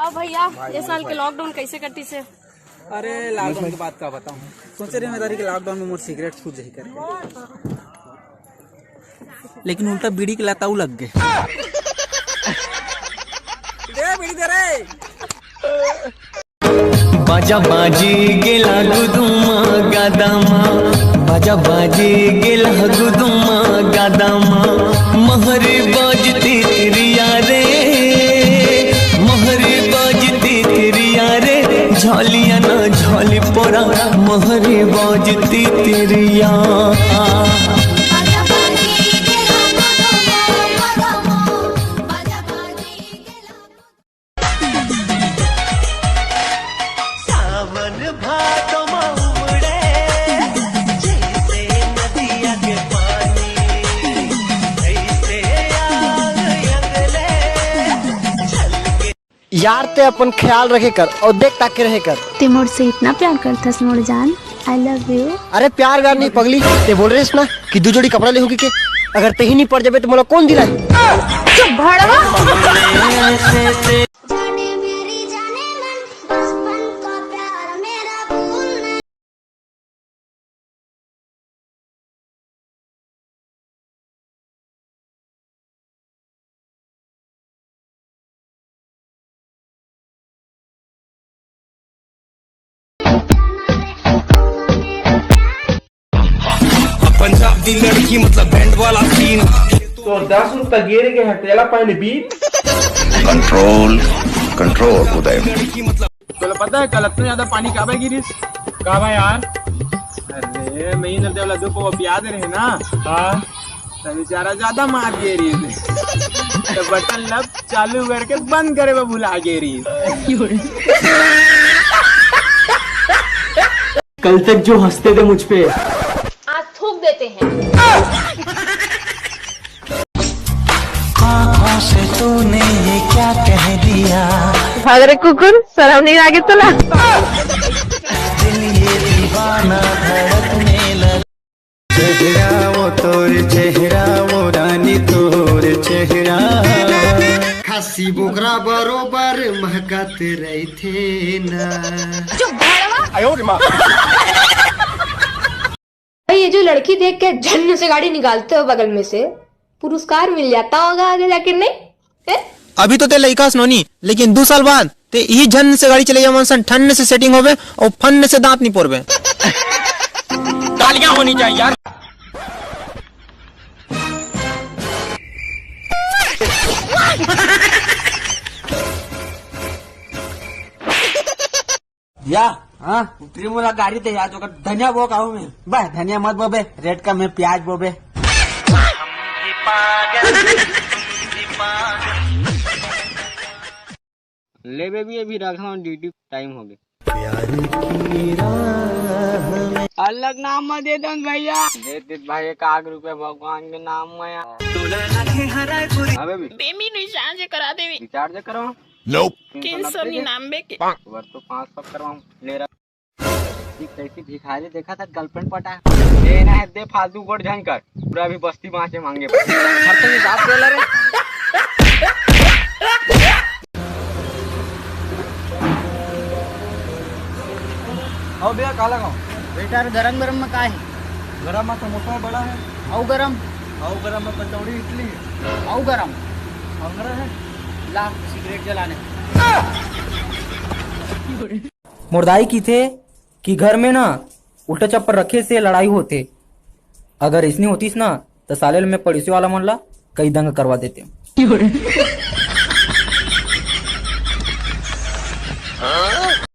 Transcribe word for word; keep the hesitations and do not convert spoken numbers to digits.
अब भैया, ये साल के लॉकडाउन कैसे कटिस हे? अरे, लॉकडाउन के बात का बताऊं, सोचे रहे मैं तारी के लॉकडाउन में मोर सिगरेट छूट जाही करके, लेकिन उल्टा बीड़ी के लताऊ लग गए। दे बीड़ी दे रे। बाजा बाजी गेला गुदुमा गादामा, बाजा बाजी गेला गुदुमा गादामा, महरी बाजती तिरिया रे, महरी बाजती तिरिया रे, झालिया ना झाली पड़ा, महरी बाजती तिरिया। सावन भादो म उमड़े, जैसे नदिया के पानी, ऐसे आग लगले, छलके। यार, ते अपन ख्याल रखे कर और देख ताक के रहे कर। ते मोर से इतना प्यार करथस मोर जान, I love you। अरे प्यार व्यार नहीं पगली, ते बोल रहे ना कि दू जोड़ी कपड़ा ले होगी के, अगर तेही नहीं पड़ जाबे तो मोला कौन दिलाई? चुप भड़वा। जाने मेरी जाने मन, बचपन का प्यार मेरा भूल नहीं। पंजाब दी लड़की मतलब बैंड वाला सीन। तो दस रुपया गिर गए हैं, तेला पहले बीस। कंट्रोल, कंट्रोल उदय। तोला पता है कल इतना ज्यादा पानी काबर गिरिस? काबर यार? अरे, मैं इंद्रदेव ला दो को पिया दे रहे ना। हाँ। तो बेचारा ज्यादा मार गिरिस। तो बटन लब चालू करके बंद करे वो भुला गिरिस। कल तक जो हंसते थे मुझ पे। आज थूक देते हैं। आँखों से तूने ये क्या कह दिया? भाग रे कुकुर, शरम नहीं लागे तोला? दिल ये दीवाना धड़कने लगा। चेहरा वो तोर चेहरा, वो रानी तोर चेहरा। खासी बोकरा बरोबर महकत रहिथे ना। भाई, ये जो लड़की देख के झन्न से गाड़ी निकालते हो बगल में से, पुरस्कार मिल जाता होगा आगे जाके, नहीं? हैं? अभी तो ते लइका हस नोनी, लेकिन दू साल बाद ते इही झन्न से गाड़ी चले जावन सन, ठन्न से सेटिंग होवे और फन्न से दांत नहीं पोरबे। तालियां होनी चाहिए यार। या, हाँ? उतरी मोला गाड़ी दे यार, तो धनिया बो का हूँ मैं। बस, धनिया मत बोबे, रेट कम है, प्याज बोबे। ले बेबी, अभी रख रहा हूँ, ड्यूटी टाइम हो गया। अलग नाम मत दे दन भैया। दे दे भाई, एक आग रुपया भगवान के नाम में यार। हाँ बेबी। बेबी रिचार्ज करा देवी। रिचार्ज करो। Nope। तीन सौ निन्यानवे के। वर तो पाँच सौ करवाऊँ, ले रहा। कैसी भिखारी देखा था, गर्लफ्रेंड पटा। ये ना है, दे फालतू गोड़ झन कर। पूरा भी बस्ती बाँचे मांगे। हर तो ये बात बोला रे। आओ भैया, का लगाओ? बेटा, गरम गरम में का है? गरम में समोसा है, बड़ा है। आओ गरम। आओ गरम में कचौड़ी, इडली है। आओ गरम। अंगरा है। ला, सिगरेट जलाने। मोर दाई किथे कि घर में ना उल्टा चप्पल रखे से लड़ाई होथे। अगर इसने होतीस ना, त साले ल मैं पड़ोसी वाला मन ला कई दंग करवा देते।